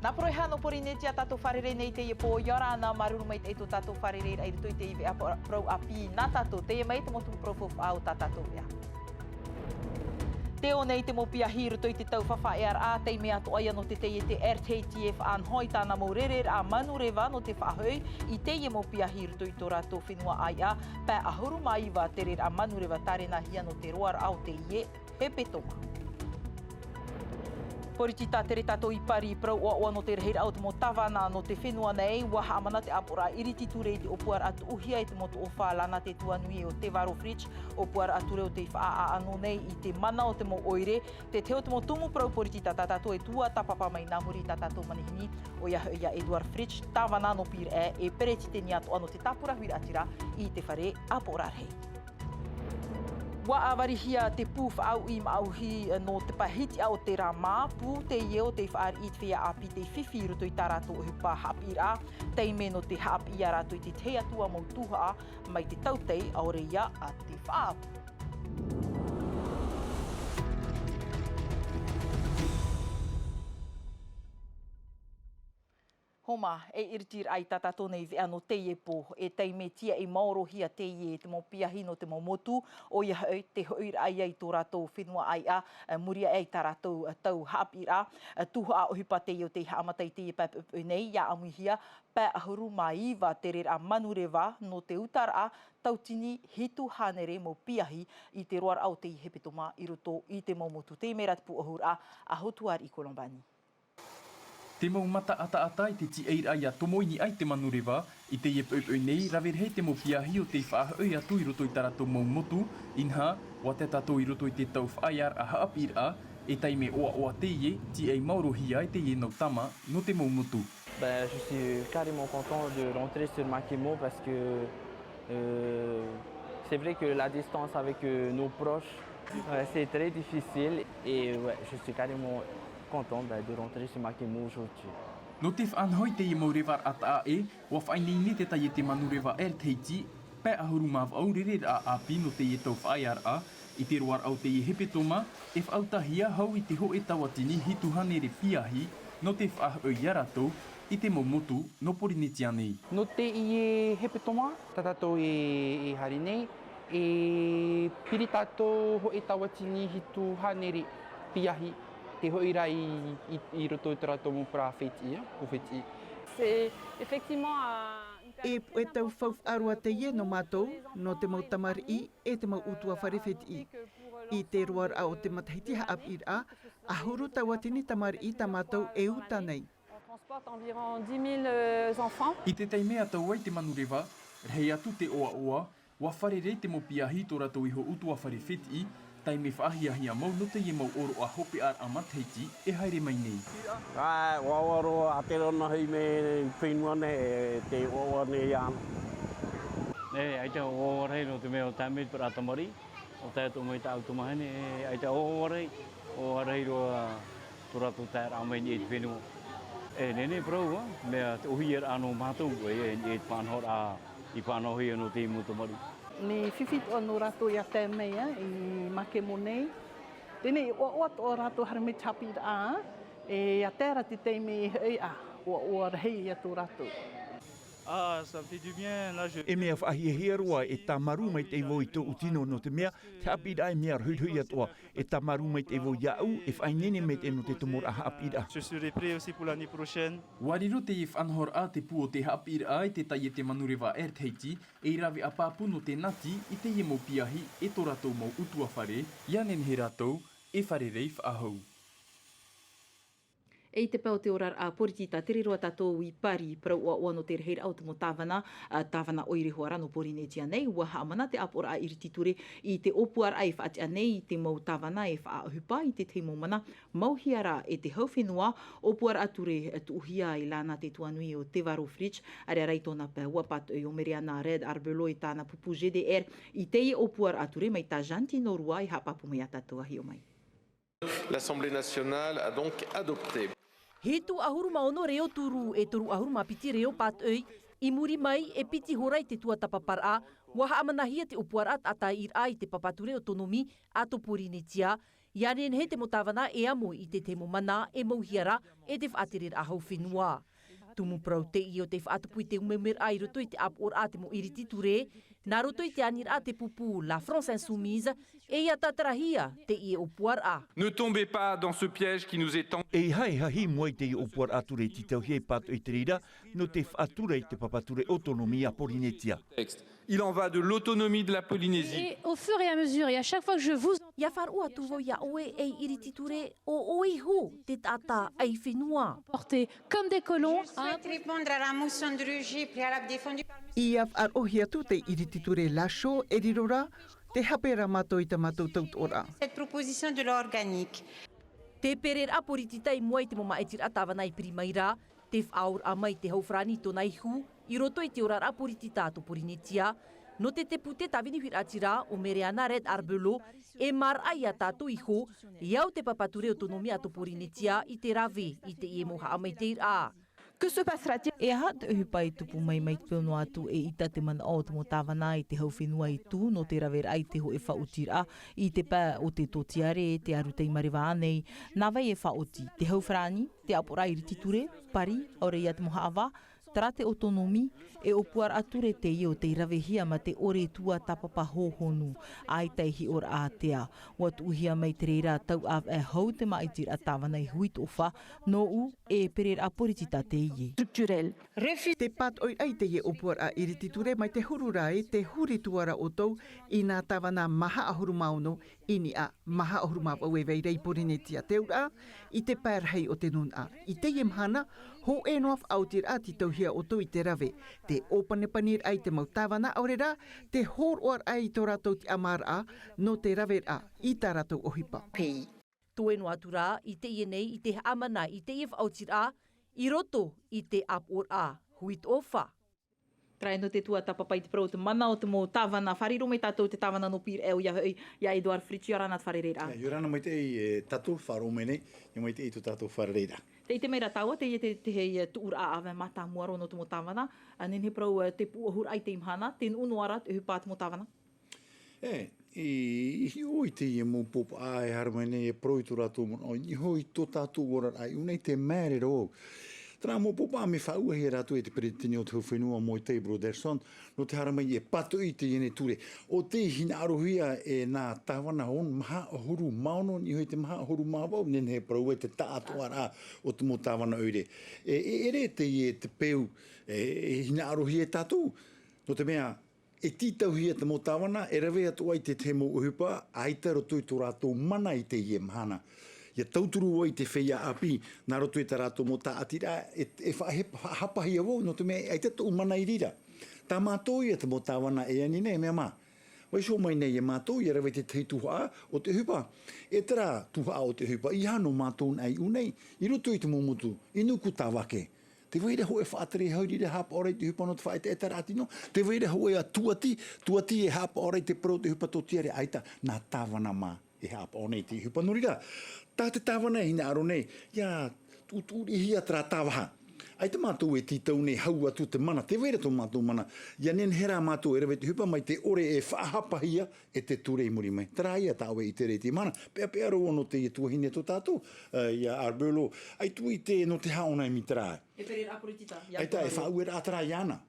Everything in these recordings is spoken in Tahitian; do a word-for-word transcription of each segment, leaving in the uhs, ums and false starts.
Nā Poroiha nō Porinetia tātou fārerei nei i teie pō, ʻia ora na, māuruuru maitaʻi tō tātou fārereiraʻa i roto i te veʻa parau ʻāpī nā tātou, teie mai te mau tumu parau faufaʻa o tā tātou veʻa. Tē ʻō nei te mau piahi i roto i te tau faʻaearaʻa, taime atoʻa ia nō te taiete Air Tahiti e faʻanaho i tāna mau rereraʻa manureva nō te faʻahoʻi i teie mau piahi i roto i tō rātou fenua ʻāiʻa, pae ʻahuru mā iva te rereraʻa manureva tārenahia nō te roaraʻa o teie hepetoma. Pōritita tere tātou i Pari, parau ʻoaʻoa nō te rahiraʻa o te mau tāvana nō te fenua nei, ʻua haʻamana te ʻāpoʻoraʻa iriti ture i te ʻōpuaraʻa tuʻuhia e te mau toʻofa Lana Te Tuanui ʻo Te Varo Fritsch, ʻōpuaraʻa ture o tei faʻaʻāʻano nei i te mana o te mau ʻoire, te tahi o te mau tumu parau pōritita tā tātou e tuatāpapa mai nā muri i tā tātou manihini, ʻoia hoʻi ʻo Edouard Fritsch, tāvana nō Pīraʻe, e peretiteni atoʻa nō te tāpura huiraʻatira i te fare ʻāpoʻoraʻa rahi. ʻUa ʻāvarihia te pū faʻauʻi māʻohi nō te pae hitiʻa o te rā mā, pū teie o tei fāriʻi i te feiā ʻāpī tei fifi i roto i tā rātou ʻohipa haʻapiʻiraʻa, taime nō te haʻapiʻi ia rātou i te tahi atu ā mau tuhaʻa mai te tautai, ʻaore ia te faʻaʻapu. Homa, e iritiraʻa i tā tātou nei veʻa nō teie pō, e taime tiaʻi maorohia teie te mau piahi nō te mau motu, ʻoia hoʻi, te hoʻiraʻa ia i tō rātou fenua ʻāiʻa, e, muri aʻe i tā rātou, e, tau haʻapiʻiraʻa, e, tuhaʻa ʻohipa teie o tei haʻamata i teie pae poʻipoʻi nei, ʻia ʻamuihia, pae ʻahuru mā iva te rereraʻa manureva nō te utaraʻa, tauatini hitu hānere mau piahi i te roaraʻa o teie hepetoma i roto i te mau motu. Teie mai rā te pū ʻohuraʻa a Hotuariʻi Colombani. Te mau mata ʻataʻata i te tiaʻiraʻa ʻia tomo i niʻa i te manureva, i teie poʻipoʻi nei, rave rahi te mau piahi o tei faʻahoʻi atu i roto i tā rātou mau motu, inaha, ʻua tae tātou i roto i te tau faʻaearaʻa haʻapiʻiraʻa, e taime ʻoaʻoa teie, tiaʻi maorohia e teie nau tama, nō te mau motu. Ben, je suis carrément content de rentrer sur ma chimo parce que, euh, c'est vrai que la distance avec, euh, nos proches, euh, c'est très difficile et, ouais, je suis carrément content, ben, de rentrer sur ma chimo aujourd'hui. Nō te faʻanaho i teie mau revaraʻa taʻa ʻē, ʻua faʻaineine te taiete manureva Air Tahiti, pae ʻahuru mā vaʻu rereraʻa ʻāpī nō teie tau faʻaearaʻa, i te roaraʻa o teie hepetoma, e faʻautahia hau i te hōʻē tauatini hitu hānere piahi, nō te faʻahoʻi ia rātou, i te mau motu, nō Porinetia nei. Nō teie hepetoma, tā tātou e, e haere nei, e piri tātou hōʻē tauatini hitu hānere piahi, tē hoʻi ra i, i, i roto i tō rātou mau parau fetiʻi, ā, mau fetiʻi. C'est effectivement, euh, une E pū, e tau faufaʻa roa teie nō mātou, nō te mau tamariʻi, e te mau ʻutuāfare fetiʻi. I te roaraʻa o te matahiti haʻapiʻiraʻa, ʻahuru tauatini tamariʻi tā mātou e uta nei. On transporte environ dix mille, euh, enfants. I te taime a tau ai te manureva, rahi atu te ʻoaʻoa, ʻua fārerei te mau piahi i tō rātou iho ʻutuāfare fetiʻi, taime faʻahiahia mau nō teie mau ʻōroʻa hopeʻaraʻa matahiti e haere mai nei. ʻĀ, ʻoaʻoa roa, ʻa te rā nā hei mea fenua nei, e te ʻoaʻoa nei ana. E, ʻaita ʻoaʻoa rahi nō te mea ʻo tae mai te parau tamariʻi, ʻo tae atu mai tāʻu tamahine, e, ʻaita ʻoaʻoa rahi, ʻoaʻoa rahi roa tō rātou taeraʻa mai nei i te fenua. E, nehenehe parau, ā, mea te ʻōhiaraʻa nō mātou, e, e, e te faʻanahoraʻa, i faʻanahohia nō te mau tamariʻi. Mea fifi atoʻa nō rātou ʻia tae mai, ā, i Makemo nei. Teie nei, ʻoaʻoa atoʻa rātou haere mai te haʻapiʻiraʻa, e, ʻia tae ra te taime e hoʻi, ā, ʻoaʻoa rahi ia tō rātou. Ah, ça me fait du bien, là, je E mea faʻahiahia roa, e tāmarū maitaʻi vau i tōʻu tino nō te mea, te haʻapiʻiraʻa e mea rohirohi atoʻa, e tāmarū maitaʻi vau iāʻu, e faʻaineine maitaʻi nō te tomoraʻa haʻapiʻiraʻa. Je serai prêt aussi pour l'année prochaine. ʻUa riro teie faʻanahoraʻa te pū o te haʻapiʻiraʻa e te taiete manureva Air Tahiti, ei rāveʻa pāpū nō te nati i teie mau piahi e tō rātou mau ʻutuāfare, ʻia nehenehe rātou e fārerei faʻahou. E i te pae o te oraraʻa pōritita, tere roa tātou i Pari, parau ʻoaʻoa nō te rahiraʻa o te mau tāvana, ā, tāvana ʻoire hoʻi rā nō Porinetia nei, ʻua haʻamana te ʻāpoʻoraʻa iriti ture i te ʻōpuaraʻa e faʻatiʻa nei i te mau tāvana e faʻaʻohipa i te tahi mau mana, mauhia rā e te hau fenua, ʻōpuaraʻa ture, ā, tuʻuhia e Lana Te Tuanui ʻo Te Varo Fritsch, ʻareʻa rā i tōna pae ua pātoʻi ʻo Meriana Reid Arbelot e tāna pupu G D R, i teie ʻōpuaraʻa ture mai tā Jantino Rua e haʻapāpū mai ia tātou a hiʻo mai. L'Assemblée nationale a donc adopté. Hitu ʻahuru mā ono reo turu e toru ʻahuru mā piti reo pātoʻi, i muri mai e piti hora i te tuatāpaparaʻa, ʻua haʻamanahia te ʻōpuaraʻa taʻata ʻīraʻa i te papa ture ʻotonomi a tō Porinetia, Ia nehenehe te mau tāvana e amo i te tahi mau mana e mau hiʻoraʻa e te faʻatereraʻa hau fenua. Tumu parau teie o te faʻatupu i te umeumeraʻa i roto i te ʻāpoʻoraʻa a te mau iriti ture, nā roto i te aniraʻa a te pupu La France Insoumise, e ia tātarahia teie ʻōpuaraʻa. Ne tombez pas dans ce piège qui nous est tendu. E ʻeiaha e hāhi i mua i teie ʻōpuaraʻa ture e tītauhia e pātoʻi i te reira, nō te faʻatura i te papa ture autonomie a Porinetia. Il en va de l'autonomie de la Polynésie. Et au fur et à mesure, et à chaque fois que je vous... Ia faʻaroʻo atu vau iā ʻoe ei iriti ture, ʻo ʻoe iho te taʻata ʻai fenua. Portés comme des colons, hein. Je souhaite répondre à la motion de rejet préalable défendue par... Ia faʻaroʻohia atu te iriti ture Lachaud e riro ra te hape ra mātou i tā mātou tautoʻoraʻa. Cette proposition de loi organique. Te pereraʻa poritita i mua i te mau māʻitiraʻa tāvana i piri mai ra, te faʻaoraʻa mai te hau farāni i tōna ihu i roto i te oraraʻa poritita a tō Porinetia, nō te tepute tāvini huiraʻatira ʻo Mereana Reid-Arbelot, e māraʻa iā tātou iho, e au te papa ture autonomie a tō Porinetia i te rave i teie mau haʻamaitaʻiraʻa. Que se passera-t-il? E aha te ʻohipa e tupu mai mai te peu noa atu e ʻita te manaʻo o te mau tāvana i te hau fenua i tū nō te raveraʻa i te hōʻē faʻaotiraʻa i te pae o te tōtiare, te aru tei mareva ānei? Nā vai e faʻaoti, te hau farāni, te ʻāpoʻoraʻa iriti ture, Paris, ʻaore ia te mau haʻavā, terā te autonomie, e ʻōpuaraʻa ture teie ʻo tei ravehia mā te ʻore tuatāpapa hōhonu, ʻaita e hiʻoraʻa ātea. ʻUa tuʻuhia mai te reira tauʻaveʻa hau te māʻitiraʻa tāvana i Huit-Hoffa, nōʻu e pereraʻa poritita teie. Structurel. Refus. Te pātoʻiraʻa i teie ʻōpuaraʻa iriti ture mai te huru ra e te huri atu ra ʻoutou i nā tāvana maha ʻahuru mā ono i niʻa maha ʻahuru mā vaʻu e vai ra i Porinetia te auraʻa i te pae rahi o te nūnaʻa. I teie mahana, hōʻē noa faʻaotiraʻa tītauhia ʻoutou i te rave, te ʻōpanipaniraʻa i te mau tāvana ʻaore rā, te hōroʻaraʻa i tō rātou tiʻamāraʻa nō te raveraʻa i tā rātou ʻohipa. Toe noa atu rā, i teie nei, i te haʻamana i teie faʻaotiraʻa, i roto i te ʻāpoʻoraʻa Huit-Hoffa. Terā nō te tuatāpapa i te parau o te mana o te mau tāvana. Fārerei mai tātou te tāvana nō Pīraʻe, ʻoia hoʻi, iā Edouard Fritch, ʻia ora na te fārereiraʻa. E, ʻia ora na maitaʻi, e, tātou, faʻaroʻo mai nei, ʻia maitaʻi tō tātou fārereiraʻa. Tē ʻite mai ra tāua, teie te, te, te, e, tuʻuraʻa ʻāvae mātāmua roa nō te mau tāvana, ā, nehenehe parau, e, te pūʻohuraʻa i teie mahana, te nuʻu noa ra te ʻohipa a te mau tāvana. E, i, i hiʻo i teie mau pōpaʻa e haere mai nei e parau i tō rātou manaʻo, i niʻa i tō tātou oraraʻa i ʻō nei te māere roa. Terā mau pōpaʻa mea faʻauehia rātou e te peretiteni o te hau fenua Moetai Brotherson, nō te haere mai e pātoʻi i teie nei ture. ʻO tei hinaʻarohia e nā tāvana hō, maha ʻahuru mā ono, i niʻa i te maha ʻahuru mā vaʻu, nehenehe parau e te taʻatoʻaraʻa o te mau tāvana ʻoire. E, e ʻere teie te peu, e, e hinaʻarohia e tātou, nō te mea, e tītauhia te mau tāvana, e rave atoʻa i te tahi mau ʻohipa, ʻaita roto i tō rātou mana i teie mahana. ʻIa tauturu vau i te feiā ʻāpī, nā roto i tā rātou mau tāʻatiraʻa, e, e fa-, e faʻahapahia vau, nō te mea, ʻaita tōʻu mana i reira. Tā mātou ia te mau tāvana e ani nei, mea mā. Vaiiho mai nei e mātou, ʻia rave i te tahi tuhaʻa o te ʻohipa. E terā tuhaʻa o te ʻohipa, ʻeiaha nō mātou nā i ʻō nei, i roto i te mau motu, i Nuku Tāvake. Tē vai ra hōʻē faʻatere hau i reira e haʻapaʻo ra i te ʻohipa nō te faʻaʻetaʻetaraʻa tino. Tē vai ra hōʻē ā tuati, tuati e haʻapaʻo ra i te parau o te ʻohipa tōtiare ʻaita, nā tāvana mā e haʻapaʻo nei i te ʻohipa. Nō reira, tā te tāvana e hinaʻaro nei, ʻia tuʻutuʻurihia terā tāvaha. ʻAita mātou e tītau nei hau atu te mana, tē vai ra tō mātou mana. ʻIa nehenehe rā mātou e rave i te ʻohipa mai te ʻore e faʻahapahia e te ture i muri mai. Terā ia tā ʻoe e ʻite ra i teie mahana, peʻapeʻa roa nō teie tuahine tō tātou, ā, iā Arbelot, ʻaita e ʻite nō te aha ʻōna e mītera ai. E pereraʻa poritita, iā... ʻAita e faʻaueraʻa terā iāna.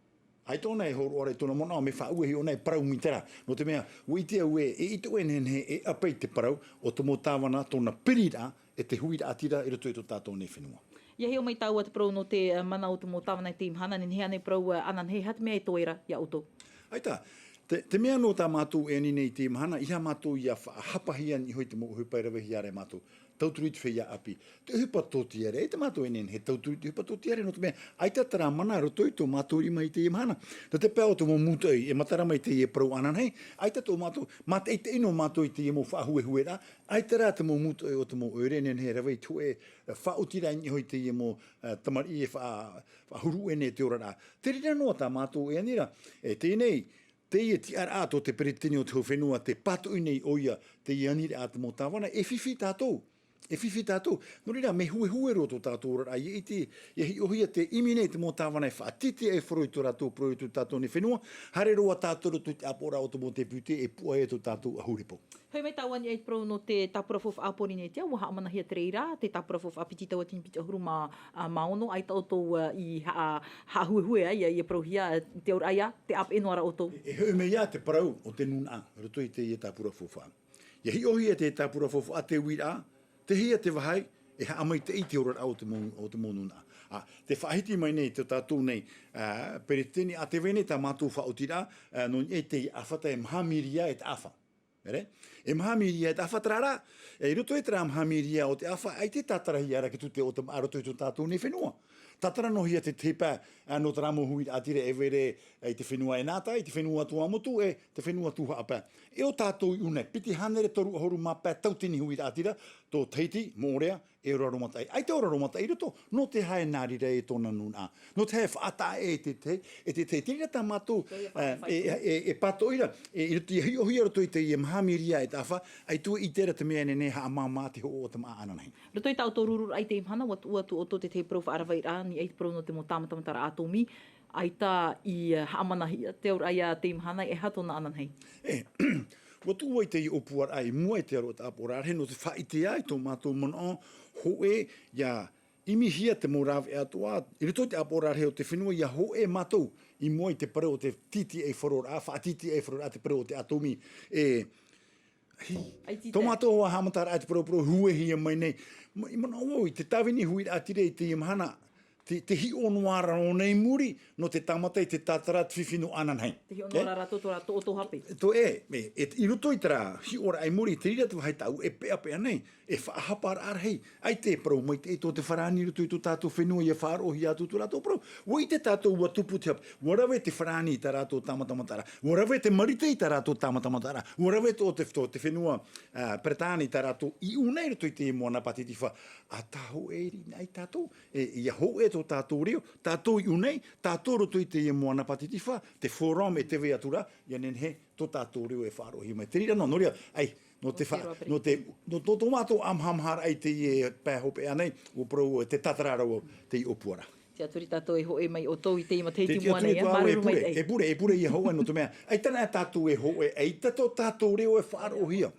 ʻAita ʻōna e hōroʻa ra i tōna manaʻo, mea faʻauehia ʻōna e parau mītera. Nō te mea, ʻua ʻite au ē, e ʻite ʻoe e nehenehe e ʻapa i te parau o te mau tāvana, tōna piriraʻa, e te huiraʻatira i roto i tō tātou nei fenua. ʻIa hiʻo mai tāua te parau nō te, ā, mana o te mau tāvana i teie mahana, nehenehe ānei parau, ā, ananahi, e aha te mea e toe ra iā ʻoutou? ʻAita, te, te mea nō tā mātou e ani nei i teie mahana, ʻeiaha mātou ʻia faʻahapahia i niʻa i te mau ʻohipa e ravehia ra e mātou. Tauturu i te feiā ʻāpī. Te ʻohipa tōtiare, ʻaita mātou e nehenehe e tauturu i te ʻohipa tōtiare, nō te mea, ʻaita terā mana i roto i tō mātou rima i teie mahana. Nō te pae o te mau mūtoʻi, e matara mai teie parau ananahi, ʻaita tō mātou, mātaʻitaʻi noa mātou i teie mau faʻahuehueraʻa, ʻaita rā te mau mūtoʻi o te mau ʻoire e nehenehe e rave i te hōʻē, ā, faʻaotiraʻa i niʻa i teie mau, ā, tamariʻi e faʻa-, faʻahuru ʻē nei te oraraʻa. Te reira noa tā mātou e ani ra, e teie nei, teie tiʻaraʻa tō te peretiteni o te hau fenua, tē pātoʻi nei ʻoia teie aniraʻa a te mau tāvana, e fifi tātou. E fifi tātou. Nō reira, mea huehue roa tō tātou oraraʻa, ʻia ʻite, ʻia hiʻohia te ʻimi nei te mau tāvana e faʻatītīʻaifaro i tō rātou parau i tō tātou nei fenua, haere roa tātou i roto i te ʻāpoʻoraʻa o te mau tēpute e puʻa ai tō tātou ʻahurepō. Hoʻi mai tāua i niʻa i te parau nō te tāpura faufaʻa Pōrīnetia, ua haʻamanaʻohia te reira, te tāpura faufaʻa piti tauatini piti ʻahuru mā, ā, mā ono, ʻaita ʻoutou, ā, i haʻa-, haʻahuehue ai, ʻia, ʻia parauhia, ā, te auraʻa ia, tē ʻāpeʻe noa ra ʻoutou. E, e hoʻi mai ia te parau o te nūnaʻa, roto i teie tāpura faufaʻa. ʻIa hiʻohia te tāpura faufaʻa te uiraʻa, tei hea te vāhi, e haʻamaitaʻi te oraraʻa o te mau, o te mau nūnaʻa. Ā, tē faʻahiti mai nei tō tātou nei, ā, peretiteni ʻāteve nei tā mātou faʻaotiraʻa, ā, nō niʻa i teie ʻāfata e maha miria e te ʻāfa. Ere? E maha miria e te ʻāfa terā rā, e, i roto i terā maha miria o te ʻāfa, ʻaita e tātarahia ra te tute ʻōtamaʻa i roto i tō tātou nei fenua. Tātara noa hia te tahi pae, ā, nō terā mau huiraʻatira e vai ra, ā, i te fenua ʻEnata, i te fenua Tuamotu, e te fenua Tuhaʻa pae. E ʻo tātou i ʻō nei, piti hānere toru ʻahuru mā pae tauatini huiraʻatira, tō Tahiti, Moʻorea, e ora aromataʻi. ʻAita e ora aromataʻi i roto, nō te aha e nā reira e tōna nūnaʻa. Nō te aha e faʻataʻa e te, te, e te, te, te reira tā mātou, ē, e, e, e pātoʻi ra, e, i roto, ʻia hiʻohia roto i teie maha miria e te ʻāfa, ʻaita e ʻite ra te mea e nehenehe e haʻamāmā te hoʻo ʻōtamaʻa ananahi. Roto i tā ʻoutou rururaʻa i teie mahana, ua tuʻu atu ʻoutou te tahi parau faʻaravaraʻa, i niʻa i te parau nō te mau tāmatamataraʻa ʻātōmī, ʻaita i, ā, haʻamanahia te auraʻa ia teie mahana, e aha tōna ananahi? E, ua tuʻu ai teie ʻōpuaraʻa i mua i te aro o te ʻāpoʻoraʻa rahi nō te faʻaʻite i tō mātou manaʻo, hōʻē, ʻia ʻimihia te mau rāveʻa atoʻa, i roto i te ʻāpoʻoraʻa rahi o te fenua, ʻia hōʻē mātou, i mua i te parau o te tītīʻaifaroraʻa, faʻatītīʻaifaroraʻa te parau o te ʻātōmī, e, Hei. ʻAita i Tō te mātou haʻamataraʻa i te paraparau huehia mai nei. Ma-, i manaʻo vau, i te tāvini huiraʻatira i teie mahana, te, te hiʻo noa ra nōna i muri, nō te tāmata i te tātara te fifi nō ananahi. Te hiʻo noa ra rātou tō rātou ʻoto hape. Tō, e, e, e, i roto i terā hiʻoraʻa i muri, te reira te vāhi tāʻu e peʻapeʻa nei, e faʻahaparaʻa rahi. ʻAita e parau maitaʻi tō te farāni i roto i tō tātou fenua ʻia faʻaroʻohia atu tō rātou parau. Ua ʻite tātou ua tupu te hape. Ua rave te farāni i tā rātou tāmatamataraʻa. Ua rave te marite i tā rātou tāmatamataraʻa. Ua rave tō te, tō te fenua, ā, Peretāne i tā rātou iʻu nei i roto i te moana Pātitifā. ʻA tahu e riro nei tātou, e, ʻia hōʻē tō tātou reo, tātou iʻu nei, tātou roto i te moana Pātitifā, te forum e tē vai atu ra, ʻia nehenehe tō tātou reo e faʻaroʻohia mai. Te reira noa, nō reira, ʻai, nō te fa-, nō te, nō tō, tō mātou ʻāmahamaharaʻa i teie pae hopeʻa nei, ua parau e te tātara ra vau teie ʻōpuaraʻa. Tiʻaturi tātou e hōʻē mai ʻoutou i teie matahiti i mua nei, ā, māuruuru maitaʻi. E pure, e pure ʻia hōʻē nō te mea, ʻaita na tātou e hōʻē, ʻaita tō tātou reo e faʻaroʻohia.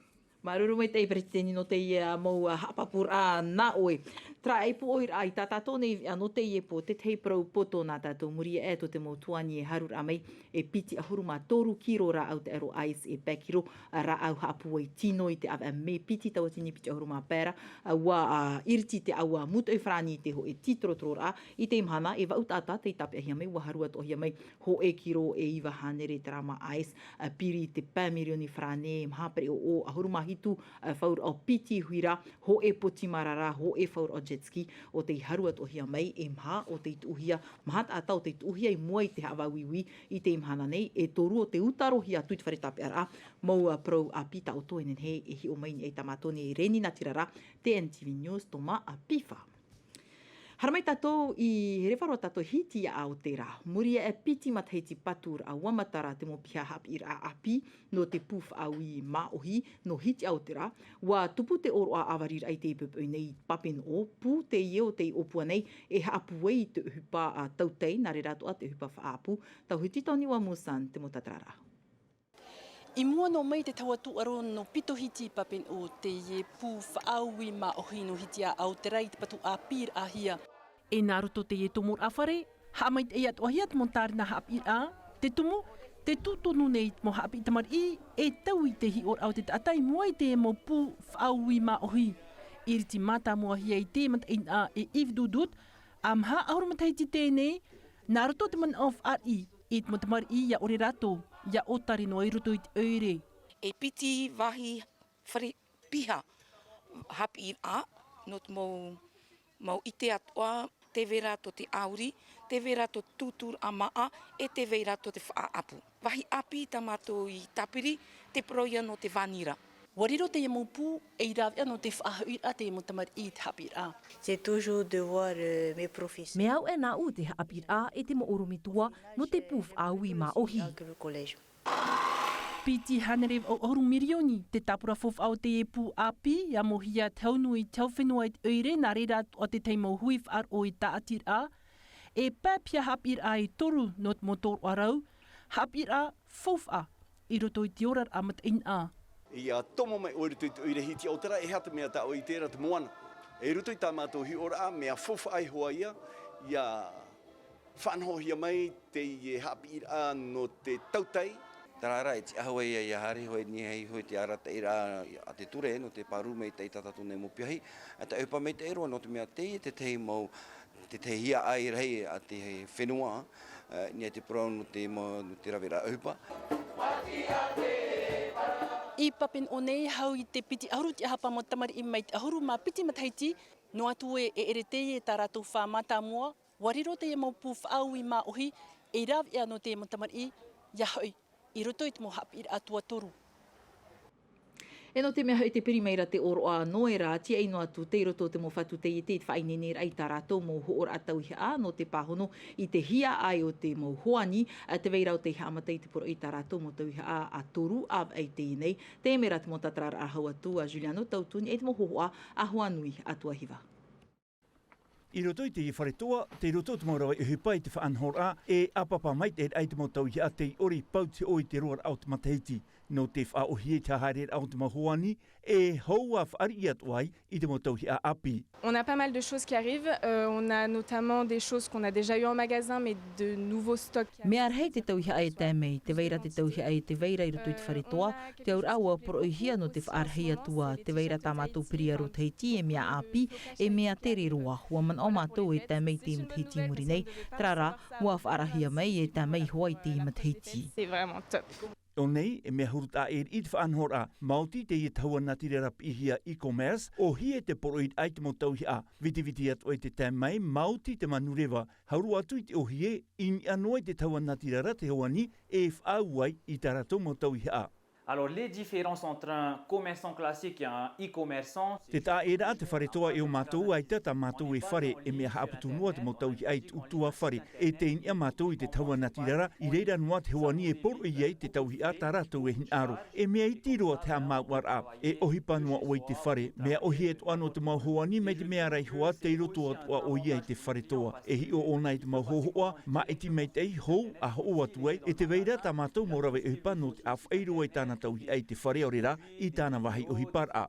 Māuruuru maitaʻi Peretiteni nō teie, ā, mau, ā, haʻapāpūraʻa nā ʻoe. Terā e pūʻoiraʻa i tā tātou nei, ā, nō teie pō, te tahi parau poto nā tātou, muri aʻe tō te mau tuani e haruraʻa mai, e piti ʻahuru mā toru kiro rāʻau te aro ice e pae kiro, ā, rāʻau haʻapūai tino i te ʻāvaʻe mē piti tauatini piti ʻahuru mā pae ra, ā, ua, ā, iriti te ʻāua mūtoʻi farāni i te hōʻē tītorotororaʻa, i teie mahana, e vaʻu taʻata tei tāpeʻahia mai, ua haru atoʻahia mai, hōʻē kiro e iva hānere terā mā ice, ā, piri te pae mirioni farāne, maha pereʻoʻo, ʻahuru mā hitu, ā, fauraʻo piti huira, hōʻē poti marara, hōʻē fauraʻo jet ski, ʻo tei haru atoʻahia mai, e maha, ʻo tei tuʻuhia, maha taʻata ʻo tei tuʻuhia i mua i te haʻavā uiui, i teie mahana nei, e toru ʻo tei utarohia atu i te fare tāpeʻaraʻa, mau, ā, parau ʻāpī tā ʻoutou e nehenehe e hiʻo mai nei tā mātou nei Reni Natirara, T N T V News, Toma Apifa. Haere mai tātou i, e reva roa tātou i Hitiaʻa Aotearoa. Muri aʻe piti matahiti patu ra, ua matara te mau piha haʻapiʻiraʻa ʻāpī nō te pū faʻaui māʻohi nō Hitiaʻa Aotearoa. Ua tupu te ʻōroʻa ʻāvariraʻa i teie poʻipoʻi nei i Papenoʻo, pū teie ʻo tei ʻōpua nei e haʻapūai i te ʻohipa, ā, tautai, nā reira atoʻa te ʻohipa faʻaʻapu. Tauhiti Taoniua Musan te mau tātararaʻa. I mua noa mai te taua tūʻaro nō Pito Hiti i Papenoʻo, teie pū faʻaui māʻohi nō Hitiaʻa Aotearoa i te patu ʻāpīraʻahia. E nā roto teie tomoraʻa fare, haʻamaitaʻi atoʻahia te mau tārena haʻapiʻiraʻa, te tumu, te tū tonu nei i te mau haʻapiʻi tamariʻi, e taui i te hiʻoraʻa o te taʻata i mua i te mau pū faʻaui māʻohi. Iriti mātāmuahia i te mataʻeinaʻa e Yves Doudout, ā maha ʻahuru matahiti teie nei, nā roto te manaʻo fāriʻi, i te mau tamariʻi ʻia ʻore rātou ʻia ʻōtare noa i roto i te ʻoire. E piti vāhi fare piha haʻapiʻiraʻa nō te mau, mau ʻite atoʻa, tē vai ra tō te ʻāuri, tē vai ra tō te tūtūraʻa māʻa, e tē vai ra tō te faʻaʻapu. Vāhi ʻāpī tā mātou i tāpiri, te parau ia nō te vānira. Ua riro teie mau pū ei rāveʻa nō te faʻahoʻiraʻa teie mau tamariʻi i te haʻapiʻiraʻa. C'est toujours de voir, euh, mes professeurs. Mea au e nāʻu te haʻapiʻiraʻa e te mau ʻorometua nō te pū faʻaui māʻohi. Piti hānere vaʻu ʻahuru mirioni te tāpura faufaʻa o teie pū ʻāpī, ʻia amohia te hau nui i te hau fenua i te ʻoire, nā reira atoʻa te tahi mau hui faʻaroʻo i tāʻatiraʻa. E pae paʻi haʻapiʻiraʻa e toru nō te mau tōroʻa rau, haʻapiʻiraʻa faufaʻa i roto i te oraraʻa mataʻeinaʻa. ʻIa tomo mai ʻoe i roto i te ʻoire hiti ʻautara, e aha te mea tā ʻoe i terā te moana. I roto i tā mātou hiʻoraʻa, mea faufaʻa iho ā ia, ʻia faʻanahohia mai teie haʻapiʻiraʻa nō te tautai. Terā rā, e tiʻa hoʻi ia, ʻia haere hoʻi, niʻa hoʻi te arataʻiraʻa a te ture nō te pāruru maitaʻi i tā tātou nei mau piahi, ʻa taʻu e pā maitaʻi roa nō te mea teie te tahi mau, te tahi hiaʻai rahi a te fenua, ā, niʻa i te parau nō te mau, nō te raveraʻa ʻohipa. I Papenoʻo nei, hau i te piti ʻahuru tiʻahapa mau tamariʻi mai te ʻahuru mā piti matahiti, noa atu ē, e ʻere teie tā rātou fā mātāmua, ʻua riro teie mau pū faʻaui māʻohi ei rāveʻa nō teie mau tamariʻi, ʻia hoʻi i roto i te mau haʻapiʻiraʻa tuatoru. E nō te mea hoʻi tē piri mai ra te ʻōroʻa Noera, tiaʻi noa atu tei roto o te mau fatu taiete i te faʻaineineraʻa i tā rātou mau hoʻoraʻa tauihaʻa nō te pāhono i te hiaʻai o te mau hoani, ā, tē vai ra ʻo tei haʻamata i te poroʻi i tā rātou mau tauihaʻa ʻa toru ʻāvaʻe i teie nei. Teie mea rā te mau tātararaʻa hau atu a Juliano Tautuni e te mau hōhoʻa a Hoanui Atuahiva. I roto i teie fare toa, tei roto te mau rave ʻohipa i te faʻanahoraʻa, e ʻāpapa maitaʻi i te mau tauihaʻa tei ʻore i pau te hoʻo i te roaraʻa o te matahiti. Nō te faʻaʻōhie i te haereraʻa o te mau hoani, e hou ā fāriʻi atu ai i te mau tauihaʻa ʻāpī. On a pas mal de choses qui arrivent. Euh, on a notamment des choses qu'on a déjà eu en magasin, mais de nouveaux stocks qui arrivent. Mea rahi te tauihaʻa e tae mai, tē vai ra te tauihaʻa e tē vai ra i roto i te fare toa, te auraʻa ʻua poroʻihia nō te faʻarahi atu ā, tē vai ra tā mātou piri a Rotahiti e mea ʻāpī, e mea tere roa, ʻua manaʻo mātou e tae mai i te matahiti i muri nei, terā rā, ʻua faʻarahia mai e tae mai iho ā i te matahiti. C'est vraiment top. ʻO nei, e mea huru taʻa ʻē i te faʻanahoraʻa, maoti teie tahua natirara piʻihia e-commerce, ʻōhie te poroʻiraʻa i te mau tauihaʻa, vitiviti atu ai te tae mai, maoti te manureva, hau roa atu i te ʻōhie, i niʻa noa i te tahua natirara te hoani, e faʻaau ai i tā rātou mau tauihaʻa. Alors, les différences entre un commerçant classique et un e-commerçant, c'est... Te taʻaʻēraʻa te fare toa e ʻo mātou, ʻaita tā mātou e fare, e mea haʻaputu noa te mau tauihaʻa i te ʻutuāfare, e tei niʻa mātou i te tahua natirara, i reira noa te hoani e poroʻi ai te tauihaʻa tā rātou e hinaʻaro. E mea iti roa te haʻamāuʻaraʻa, e ʻohipa noa ʻoe i te fare, mea ʻōhie atoʻa nō te mau hoani mai te mea ra iho ā tei roto atoʻa ʻoia i te fare toa. E hiʻo ʻōna i te mau hōhoʻa, māʻiti maitaʻi, hou, ʻa hoʻo atu ai, e tē vai ra tā mātou mau rave ʻohipa nō te ʻāfaʻi roa i tāna tauihaʻa i te fare, ʻaore rā, i tāna vāhi ʻohiparaʻa.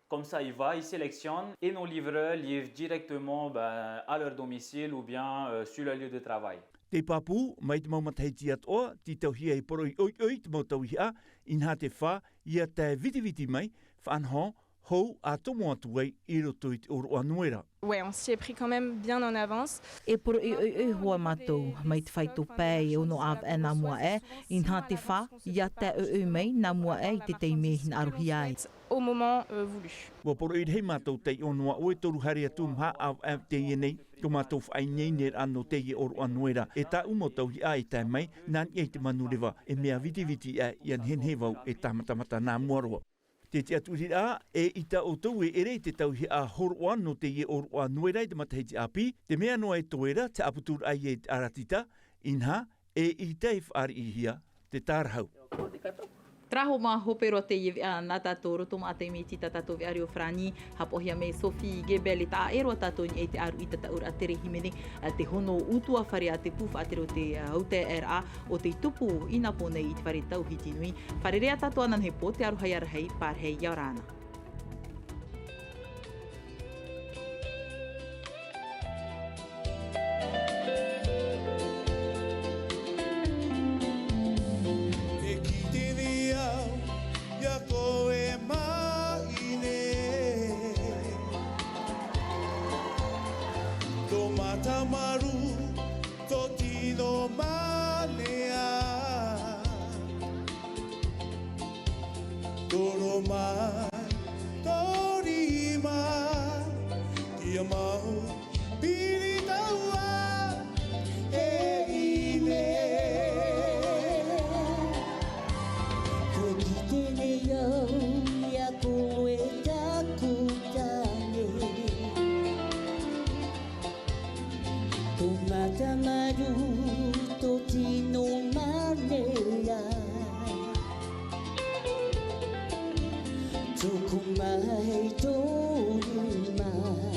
Comme ça, il va, il sélectionne et nos livreurs livrent directement, ben, à leur domicile ou bien, euh, sur leur lieu de travail. Tei pāpū, mai te mau matahiti atoʻa, tītauhia e poroʻi ʻoiʻoi te mau tauihaʻa, inaha te fā, ʻia tae vitiviti mai, faʻanaho, hou, ʻa tomo atu ai i roto i te ʻōroʻa Noera. Ouais, on s'y est pris quand même bien en avance. E poroʻi ʻoiʻoi hoʻi mātou, mai te faito pae e ono ʻāvaʻe nā mua aʻe, inaha te fā, ʻia tae ʻoiʻoi mai nā mua aʻe i te taime e hinaʻarohia ai. Au moment, euh, voulu. ʻUa poroʻi rahi mātou tei ʻō noa ʻoe, toru haere atu maha ʻāvaʻe teie nei, tō mātou faʻaineineraʻa nō teie ʻōroʻa Noera, e tāʻu mau tauihaʻa e tae mai, nā niʻa i te manureva, e mea vitiviti aʻe ʻia nehenehe vau e tāmatamata nā mua roa. Te tiʻaturiraʻa, eʻita ʻoutou e ʻere i te tauihaʻa hōroʻa nō teie ʻōroʻa Noera i te matahiti ʻāpī, te mea noa e toe ra, te haʻaputuraʻa ia i te ʻaratita, inaha, eʻita e fāriʻihia te tārahu. Terā hoʻi mā hope roa teie veʻa nā tātou roto maʻa te miti tā tātou veʻa reo farāni, haʻapaʻohia mai Sophie Gebel, e taʻa ʻē roa tātou i niʻa i te ʻāruʻi tataʻuraʻa tere hīmene, ā, te hono ʻutuāfare a te pū faʻatere o te, ā, hauteraʻa o tei tupu i nā pō nei i te fare tauhiti nui. Fārerei ā tātou ananahi pō, te aroha ia rahi, pārahi ia ora na. E kite nei au, ia koe maʻi nei. Tō matamaru, tō tino manea. Toro mai, tori mai, ia mau piri taua, e ine. Ko kite nei au, ia koe taku tane. Tō matamaru, tō tino manea. Tōku mahi tō rima.